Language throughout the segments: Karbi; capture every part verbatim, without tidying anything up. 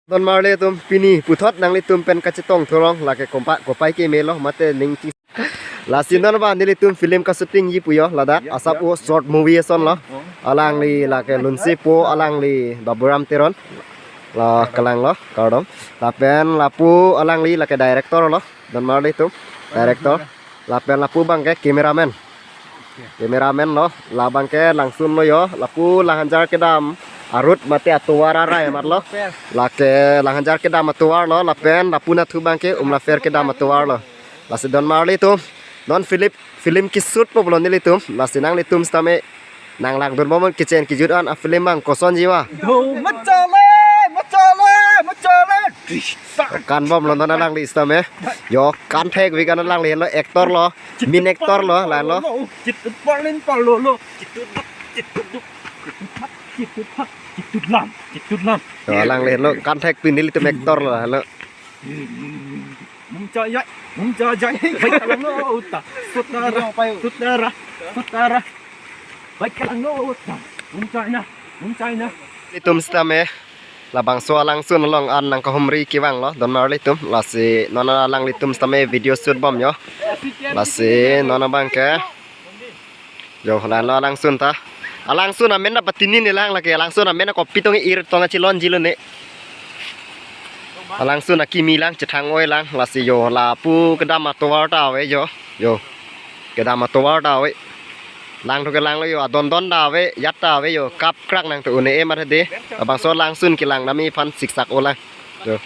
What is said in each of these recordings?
Don marli atum, pini puthot nanglitum pen kachetong thulong, lake kompa kopai kemelo mate ning ching. Lasi non ba nelitum film ka shooting ji pu jo ladak, asap o short movie ason lo. Alangli lake Lunsepo, alangli Baburam Teron. La kelang lo, kardom. Lapen lapu alangli lake director lo. Don marli atum, director. Lapen lapu abangke cameraman. Cameraman lo, labangke langsun lo jo, lapu Langhanjar kedam arut mate atovar arai amat lo. Lake Langhanjar kedam atovar lo, lapen lapu nathu abangke Umlafer kedam atovar lo. Lasi don marli atum, non film, film keshoot po pulo nelitum, lasi nanglitum sitame nanglangdun bom kitchen kejut an a film abang kosonji ma. Do machale, machale, machale. Kan bom lo non alangli sitame. Jo kan thek vi kan alangli lo actor lo. Main actor lo, la lo. Chitut palin palo lo. Chitut duk, chitut duk. Chitut thak, chitut thak, chitut lam, chitut lam. Jo alangli lo kan thek pen nelitum actor lo, la lo. Mung cha jai, mung cha jai. Baik kalang lo uta. Sutara, sutara, sutara. Baik kalang lo uta. Mung cha na, mung cha na. Nelitum sitame labangso alangsun along an nangkahumri kevang lo, don marli atum. Lasi non alanglitum sitame video shoot bom jo. Lasi non abangke. Jo, la lo alangsun ta. Alangsun amen ta patini ne lang lake, alangsun amen kopi tong ir tong chelonji lo ne. Alangsun akimi lang chethang oi lang, lasi jo lapu kedam atovar ta ave jo. Jo. Kedam atovar ta ave. Langthu kelang lo jo, adon don ta ave, jat ta ave jo, kap krak nangthu un-e amat hedi. Labangso alangsun kelang nami aphan siksak o lang. Jo.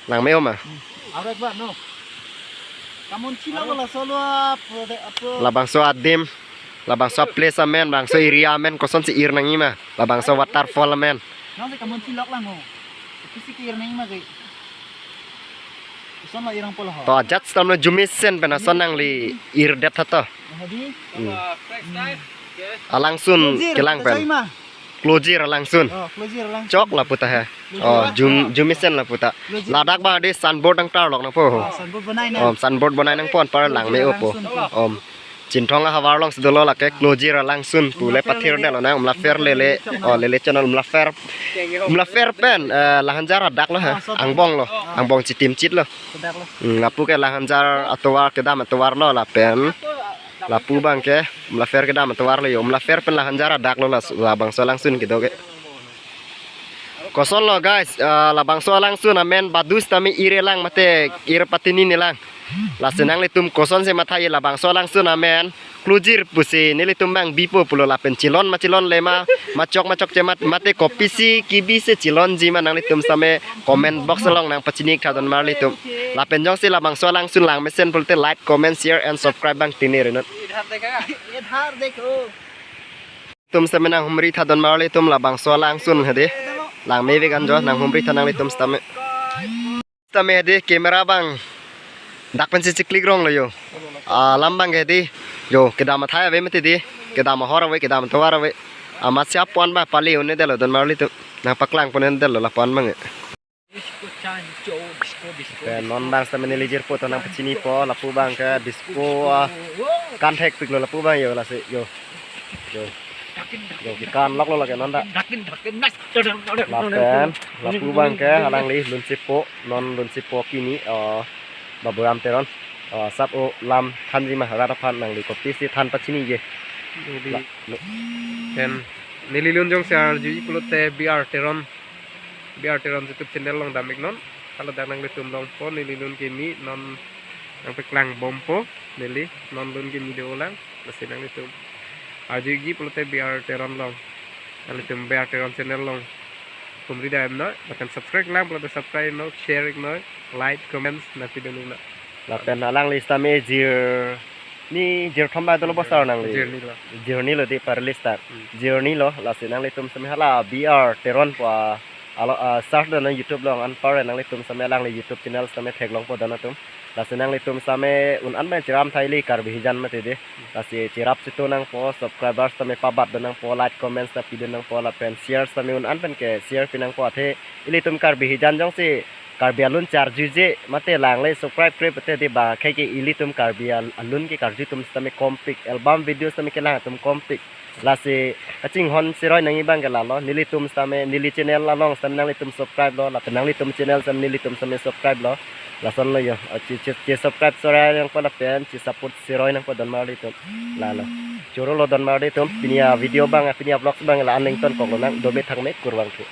Langme-o ma? Arek ba no. Kamun chilo la solo apo de apo. Labangso adim, labangso place amen, labangso area amen, kosonsi ir nangji ma? Labangso waterfall amen. Nang se kamun chilok lang ho. Kisi ke ir nangji ma ke. Koson la irang polo ho. To ajat stamlo jumisen pen ason nangli ir det tha to. Hadi. Hmm. Alangsun kelang pen. Klojir alangsun. Oh, klojir alangsun. Chok lapu ta he. Oh, jum, jumisen lapu ta. Ladak ba di signboard nangtarlok nangpo. Oh, signboard bonai nang. Oh, signboard bonai nangpo anpar langme-o po. Alangsun. Oh. Chinthong ahavar alongsi dolo lake klojir alangsun pu le pathirdetlo nang Umlafer lele. Oh, lele channel Umlafer. Umlafer pen, eh, Langhanjar adak lo ha. Angbong lo. Angbong chitim chit lo. Adak lo. Hmm, lapu ke Langhanjar atovar kedam atovar lo lapen. Lapu abangke, Umlafer kedam atovar lo jo, Umlafer pen Langhanjar adak lo la, labangso alangsun kedo ke. Koson lo guys, ah, labangso alangsun amen badu sitame ir-e lang mate ir patini ne lang. Lasi nanglitum kosonsi matha-i labangso alangsun amen klojir pusi nelitum bang bipo pulo lapen chelon ma chelonle ma, machok machokche mat, mate kopisi kibisi chelonji ma nanglitum sitame comment box along nangpachini tha don marli atum. Lapen jongsi labangso alangsun langmesen pulote like, comment, share and subscribe bang tini rinut. इधर देखा? इधर देखो। Tum sitame nanghumri tha don marli atum labangso alangsun hedi. Langme-ave kan jo, nanghumri tha nanglitum sitame. Sitame hedi camera bang dak pensi chiklik rong lo jo. Alam abangke hedi. Jo, kedam athai ave mati di. Kedam ahor ave, kedam atovar ave. Amatsi apon ba pali un-edetlo don marli atum. Nangpaklang pon-edetlo lapu-an abang. Disco chancho, disco, disco, Ke disco. Non abang sitame neli jirpo to nangpachinipo, lapu abangke disco, ah, kan thekpiklo lapu abang jo, lasi jo. Jo. Dakin, dakin, Jo, dakin. Kekan loklo lake non ta. Dakin, dakin, nas. Lapen, lapu abangke alangli Lunsepo, non Lunsepo kimi, oh, Baburam Teron. Oh, asap o lam thanji ma rat aphan nangli kopisi than pachiniji. Neli. La, no. Pen neli lun jongsi arjuji pulote B R Teron. B R Teron YouTube channel along dam-iknon. Haladak nanglitum longpo neli lun kimi non nangpaklang bompo neli non lun kimi do lang. Lasi nanglitum arjuji pulote B R Teron along. Nanglitum B R Teron channel along humri dam-iknon. Lapen subscribe lang pulote subscribe-iknon, share-iknon, like, comments nangpidun iknon. Lapen alangli sitame jir ni jirthom ba dolo bosar nangli. Jirni lo. Jirni lo di parli star. Hmm. Jirni lo, lasi nanglitum sitame hala B R Teron pu a, alo, ah, search do nang YouTube along anpar nanglitum sitame alangli YouTube channel sitame theklongpo don atum. Lasi nanglitum sitame un-an pen cherap tha ili Karbi hijan mati di. Lasi cherap chitu nangpo, subscribers sitame pabat do nangpo, like, comments ta pidun nangpo, lapen share sitame un-an pen ke share pi nangpo athe ilitum Karbi hijan jongsi Karbi alun charjuji mate langle subscribe kre pute di ba khai ke ilitum Karbi al-, alun ke karju atum sitame kompik, album video sitame kelang atum kompik. Lasi kachinghon cheroi nangji abang ke lalo, nelitum sitame, neli channel along sitame nanglitum subscribe lo, lapen nanglitum channel sitame nelitum sitame subscribe lo. Lasonlo jo, che, che, che subscribe cheroi nangpo lapen che support cheroi nangpo don marli atum. Lalo. Choro lo don marli atum, pini a video abang, pini a vlogs abang la-an nangtonkoklo nang, dome thangme, kurvangthu.